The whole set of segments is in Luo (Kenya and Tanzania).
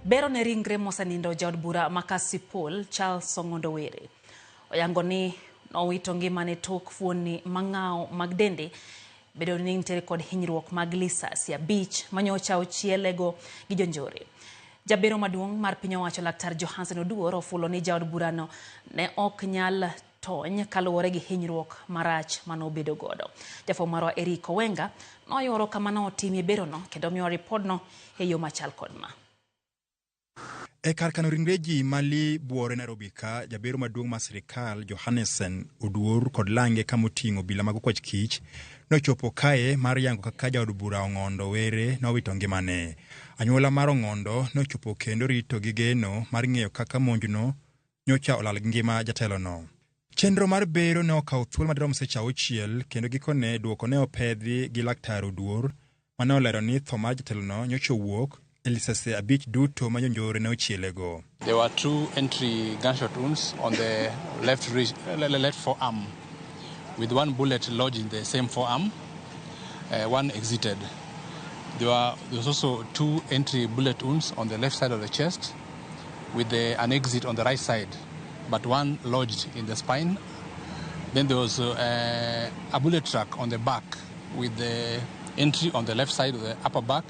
Bero ne ringre mosenindo jaod bura ma Kasipul Charles Ong'ondo Were. Oyango ni nowito ngimane tok fuonni mang'aw mag dende bedo ni nitiere kod hinyruok mag lisasi 5 manyocha ochielego gi jonjore. Jabero maduong' mar piny owacho Laktar Johansen Oduor ofulo ni jaod burano ne ok nyal tony kaluwore gi hinyruok marach manobedo godo. Jafwambo marwa Eric Owenga noyoro kama notimie berono kendo miwa ripodno e yo machal kod ma. E kar kano ringre ji mali buore Nairobi ka, jabero maduong' mar sirikal Johannesen Oduor kod lange kama oting'o obila mag okwach kich nochopo kae mar yango kaka jaod bura Ong'ondo Were nowito ngimane. Anyuola mar Ong'ondo nochopo kendo rito gi geno mar ng'eyo kaka monjno nyocha olal gi ngima jatelono. Chenro mar bero ne okawo thuolo madirom seche 6 kendo gikone duoko ne opedhi gi Laktar Oduor mane olero ni tho mar jatelono nyocha owuok e lisase 5 duto ma jonjore ne ochielego. There were 2 entry gunshot wounds on the left wrist, left forearm, with 1 bullet lodged in the same forearm. 1 exited. There was also 2 entry bullet wounds on the left side of the chest, with an exit on the right side, but 1 lodged in the spine. Then there was a bullet track on the back, with the entry on the left side of the upper back,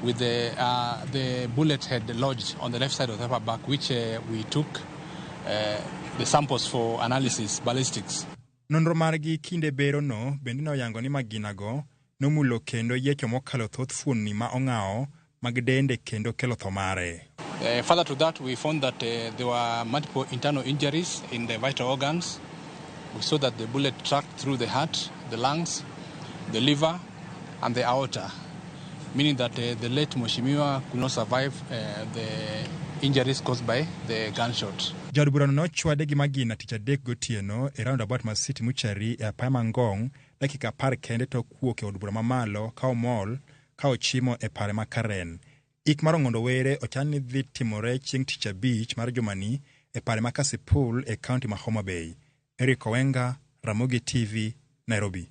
with the bullet head lodged on the left side of the upper back, which we took the samples for analysis, ballistics. Nonro margi kinde bero no bende noyango ni maginago nomulo kendo yiecho mokalo thoth fuonni ma ong'awo mag dende kendo kelo tho mare. Further to that, we found that there were multiple internal injuries in the vital organs. We saw that the bullet tracked through the heart, the lungs, the liver, and the aorta, meaning that the late Mheshimiwa could not survive the injuries caused by the gunshot. Jaod burano nochwade gi magina tich adek gotieno e roundabout mar City Mortuary e apaya ma Ngong, dakika 10 kende tok wuok e od bura mamalo ka omol ka ochimo e pare ma Karen. Ik mar Ong'ondo Were ochan ni dhi timore chieng' tich abich mar jumani e pare ma Kasipul e kaunti ma Homa Bay. Eric Owenga, Ramogi TV, Nairobi.